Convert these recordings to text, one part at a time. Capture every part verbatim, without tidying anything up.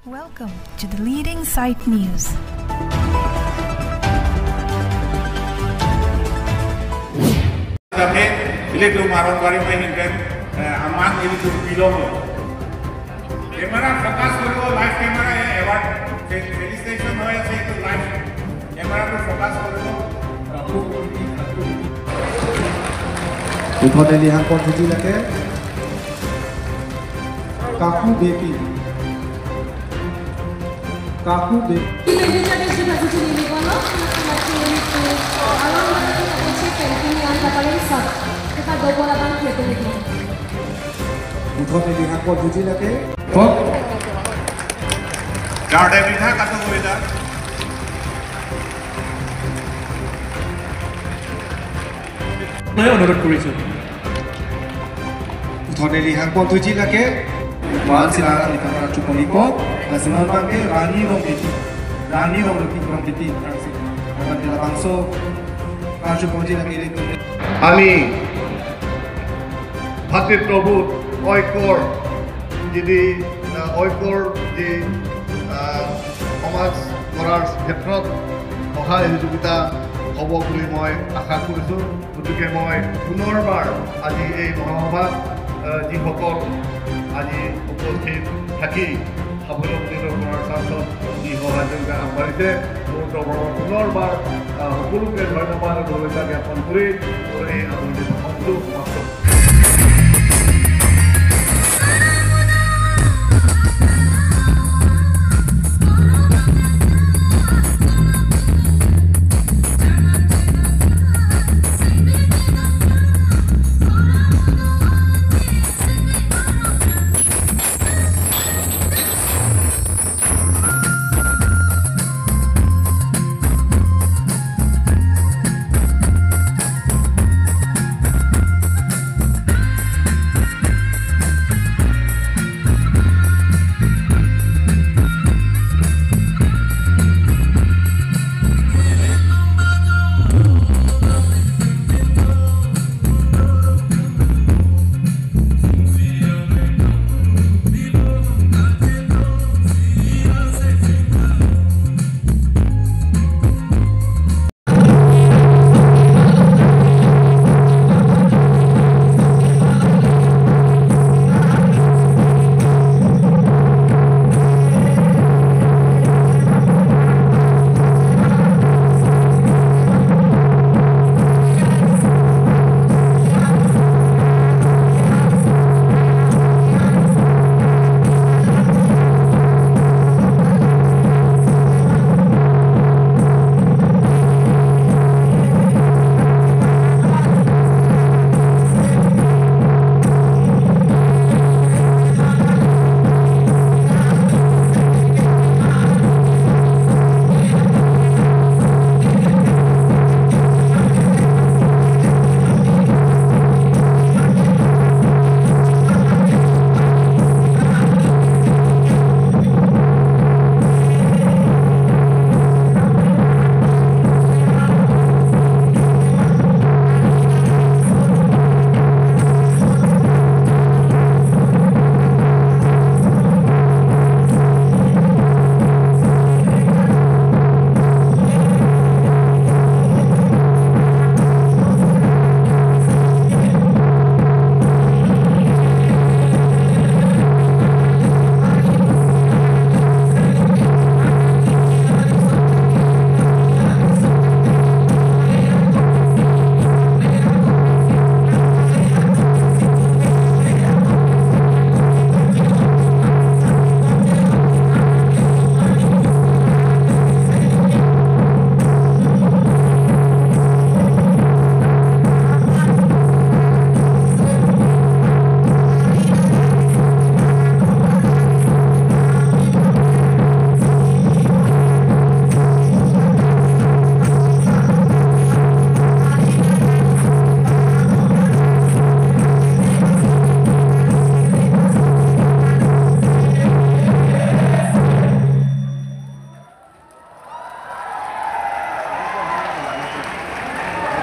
Welcome to the leading site news. Ilitum Arongbari pen, eh, amang ilitum pilong. Camera focus koribo, live camera, eh, award fe-, felicitation hoi ase, etu live camera to focus koribo. Uthon neli hang pon thuji lake. Kaku Beypi. Kaku Beypi. Kita bicara juga di sini, Nicola. Kita paling sah. Kita double abang dia tuh. Uthon neli hang pon thuji lake. Kok. Garde bintha katu beda. মই অনুৰোধ কৰিছোঁ। Uthon neli hang pon thuji lake. Wan sila ni kamera chupong ipo. Nasional bangke Rani Rongpipi. Rani Rongpipi, Rongpipi. Akan kita bangso. Kang chupong thuji lake ni. আমি ভাতৃপ্ৰভু ঐক্যৰ যদি, আহ, ঐক্যৰ যি, আহ, সমাজ গঢ়াৰ ক্ষেত্ৰত সহায় সহযোগিতা হ'ব বুলি মই আশা কৰিছোঁ। গতিকে মই পুনৰবাৰ আজি এই মহাসভাত, আহ, যিসকল আজি উপস্থিত থাকি সাফল্য মণ্ডিত কৰাৰ স্বাৰ্থত যি সহায় সহযোগিতা আগবাঢ়িছে, মোৰ তৰফৰ পৰা পুনৰবাৰ, আহ, সকলোকে ধন্যবাদ আৰু ধন্যবাদ জ্ঞাপন কৰি মোৰ এই আলোচনা সমাপ্ত।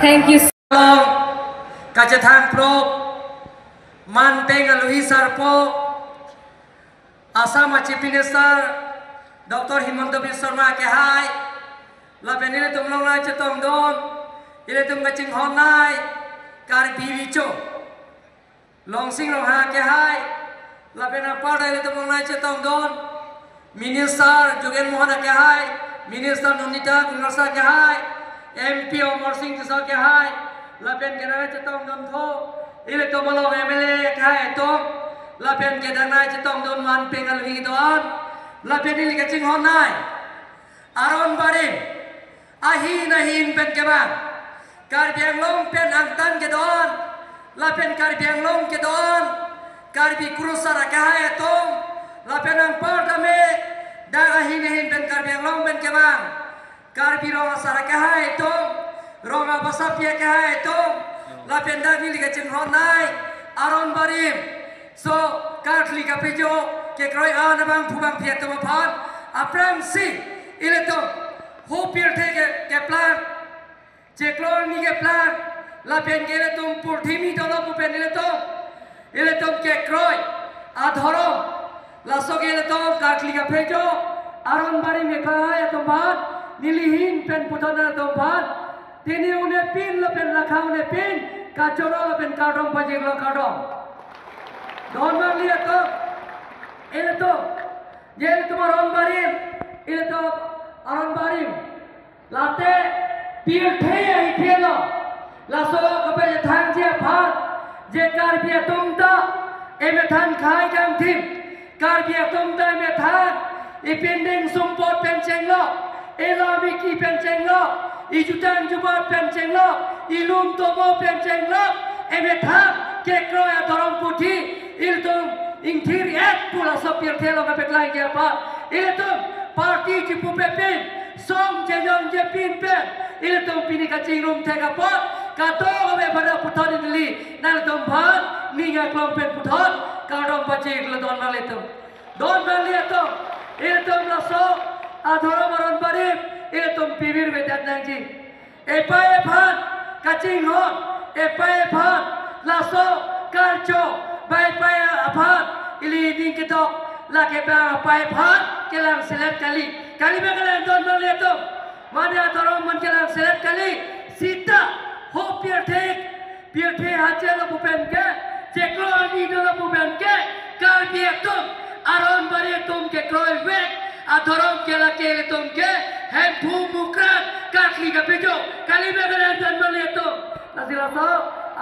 Thank you. Kachethang pro, manteng alohi sarpo, Assam a Chief Minister, Doctor Himanta Biswa Sarma akehai, lapen ilitum longnai chetongdun, ilitum kachinghonnei Karbi Vicho Longsing Ronghang akehai, lapen anparta ilitum longnai chetongdun Minister Jogen Mohan akehai, Minister Nandita Kumarsa akehai, M P Amarsing Tisso akehai, lapen kenang chetongdun tho, ilitum along M L A akehai atum, lapen kedangnei chetongdun man pengal hi doan, lapen ili kachinghonnei aron barim ahin ahin pen kevang, Karbi Anglong pen angtan kedo-an, lapen Karbi Anglong kedo-an Karbi Kurusar akehai atum, lapen anparta me dak ahin ahin pen Karbi Anglong pen kevang Karbi Rong Asar akehai atum, Rong Abasapi akehai atum, lapen dak ili kachinghonnei aron barim, so karkli kapejo kekroi an abangphu bangphi atum aphan aphrangsi ilitum ho pirthe ke, keplang, chiklo arni keplang, lapen ke ilitum purthimi dolo pu pen ilitum, ilitum kekroi adhorom, laso ke ilitum karkli kapejo aron barim kekroi atum aphan, neli ahin pen puthot atum aphan, tini un-e pin lapen lakha un-e pin kachoro lapen kardom pajirlo, kardom. Don marli atum, ilitum, je ilitum aron barim, ilitum aron barim, late pirthe ahithelo, laso kapachethangji aphan, je Karbi atum ta emethan khei kangthim, Karbi atum ta emethan, ipindeng sumpot pen chenglok, ilam iki pen chenglok, ijutang jubat pen chenglok, ilum tomo pen chenglok, emethan kekroi adhorom puthi, ilitum ingthir-et pu laso pirthe along kapeklang ke apa, ilitum party chipupe pin, song chejong jepin pen, ilitum pini kachingrum thek apot, kadokave pada puthot neli nanglitum aphan ning aklong pen puthot kardom pajirlo, don marli atum. Don marli atum, ilitum laso adhorom aron barim ilitum pivirvedet nangji. Epei ephan kachinghon, epei ephan laso karcho, bai epei aphan ili ning kedok, lake bang epei ephan kelang selet kali. Kali ma kelang, don marli atum? Mane adhorom man kelang selet kali. Sita ho pirthe, pirthe hachelo pu pen ke, chiklo arni dolo pu pen ke, Karbi atum aron barim atum kekroivek adhorom ke lake ilitum ke Hemphu Mukrang karkli kapejo. Kali ma kelang, don marli atum? Lasi laso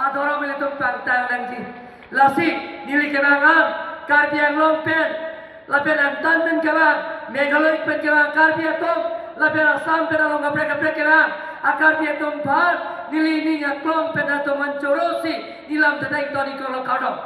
adhorom ilitum pangtang nangji. Lasi neli kevang an Karbi Anglong pen, lapen angtan pen kevang, Meghalaya pen kevang Karbi atum, lapen Assam pen along kaprek kaprek kevang a-Karbi atum aphan neli ning aklong pen atum an chorosi neli lam tadeng toni kolo, kardom.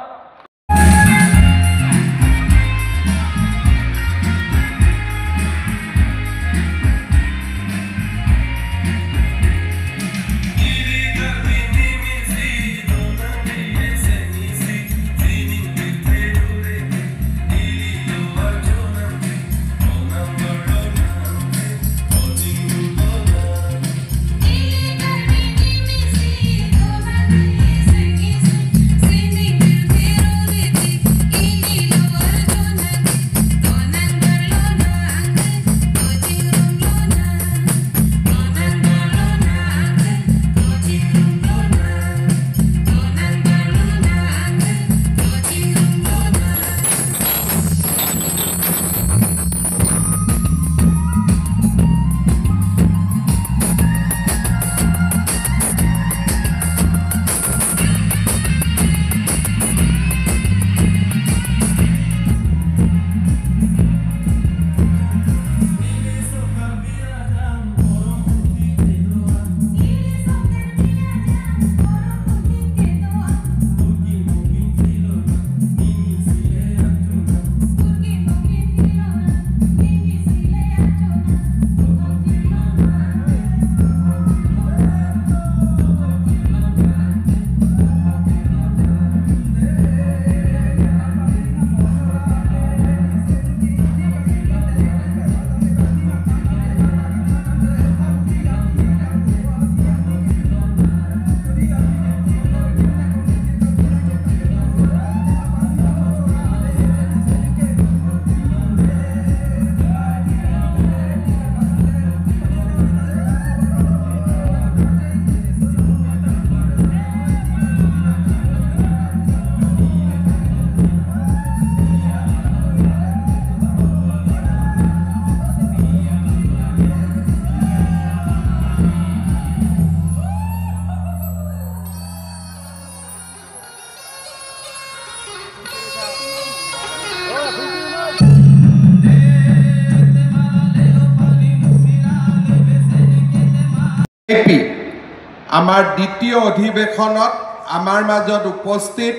আমাৰ দ্বিতীয় অধিৱেশনত আমাৰ মাজত উপস্থিত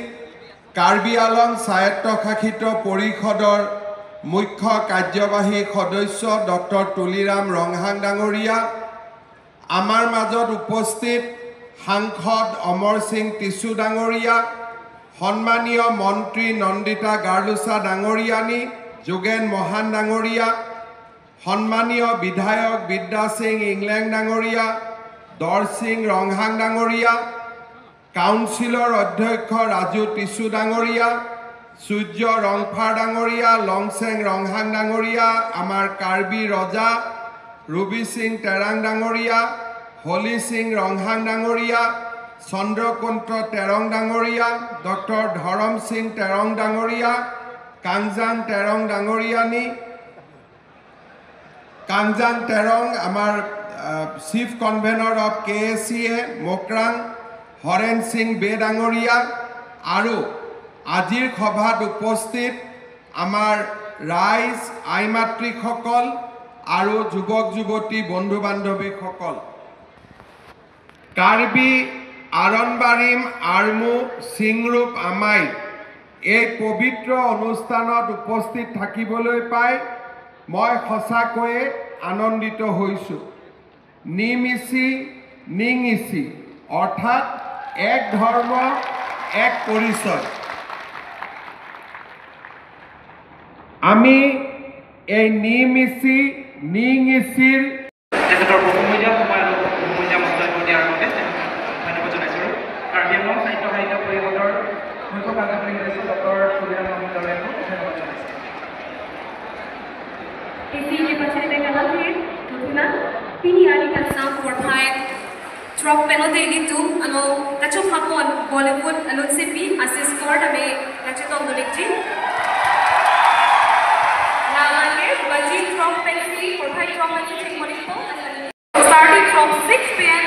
কাৰ্বি আংলং স্বায়ত্তশাসিত পৰিষদৰ মুখ্য কাৰ্যবাহী সদস্য ডক্টৰ তুলিৰাম ৰংহাং ডাঙৰীয়া, আমাৰ মাজত উপস্থিত সাংসদ অমৰ সিং টিছু ডাঙৰীয়া, সন্মানীয় মন্ত্ৰী নন্দিতা গাৰ্লুছা ডাঙৰীয়ানী, যোগেন মহান ডাঙৰীয়া, সন্মানীয় বিধায়ক বিদ্যা সিং ইংলেং ডাঙৰীয়া, দৰ সিং ৰংহাং ডাঙৰীয়া, কাউন্সিলৰ অধ্যক্ষ ৰাজু টিছু ডাঙৰীয়া, সূৰ্য ৰংফাৰ ডাঙৰীয়া, লংচেং ৰংহাং ডাঙৰীয়া, আমাৰ কাৰ্বি ৰজা, ৰবি সিং তেৰাং ডাঙৰীয়া, হলি সিং ৰংহাং ডাঙৰীয়া, চন্দ্ৰকান্ত তেৰং ডাঙৰীয়া, ডক্টৰ ধৰম সিং তেৰং ডাঙৰীয়া, কাংজাং তেৰং ডাঙৰীয়ানী, কাংজাং তেৰং, আমাৰ চিফ কনভেনৰ অফ কে এ চি এ মোকৰাং, হৰেণ সিং বে ডাঙৰীয়া আৰু আজিৰ সভাত উপস্থিত আমাৰ ৰাইজ, আই মাতৃসকল আৰু যুৱক যুৱতী বন্ধু বান্ধৱীসকল। কাৰ্বি আৰনবাৰিম আৰমু চিংৰূপ আমাই এই পবিত্ৰ অনুষ্ঠানত উপস্থিত থাকিবলৈ পাই মই সঁচাকৈয়ে আনন্দিত হৈছো। নিমিষি নিঙিচি অৰ্থাৎ এক ধৰ্ম, এক পৰিচয়। আমি এই নিমিষি নিঙিচিৰ তেখেতৰ বহুমূলীয়া সময় আৰু বহুমূলীয়া মন্তব্য দিয়াৰ বাবে তেখেতক ধন্যবাদ জনাইছোঁ। কাৰ্বি আংলং স্বায়ত্তশাসিত পৰিষদৰ মুখ্য কাৰ্যবাহী সদস্য ডক্টৰ তুলিৰাম ৰংহাং ডাঙৰীয়াকো ধন্যবাদ জনাইছোঁ। Isi ke pachete kalake, tutuna, pini ari kangsam porphai throk pen-o te ilitum, ano, kachuk hapon Bollywood alun sepi, Asis Kor tame kachetong dolikji. Lake, baji throk pensi, porphai throk pensi chingmonikpo. Starting from six P M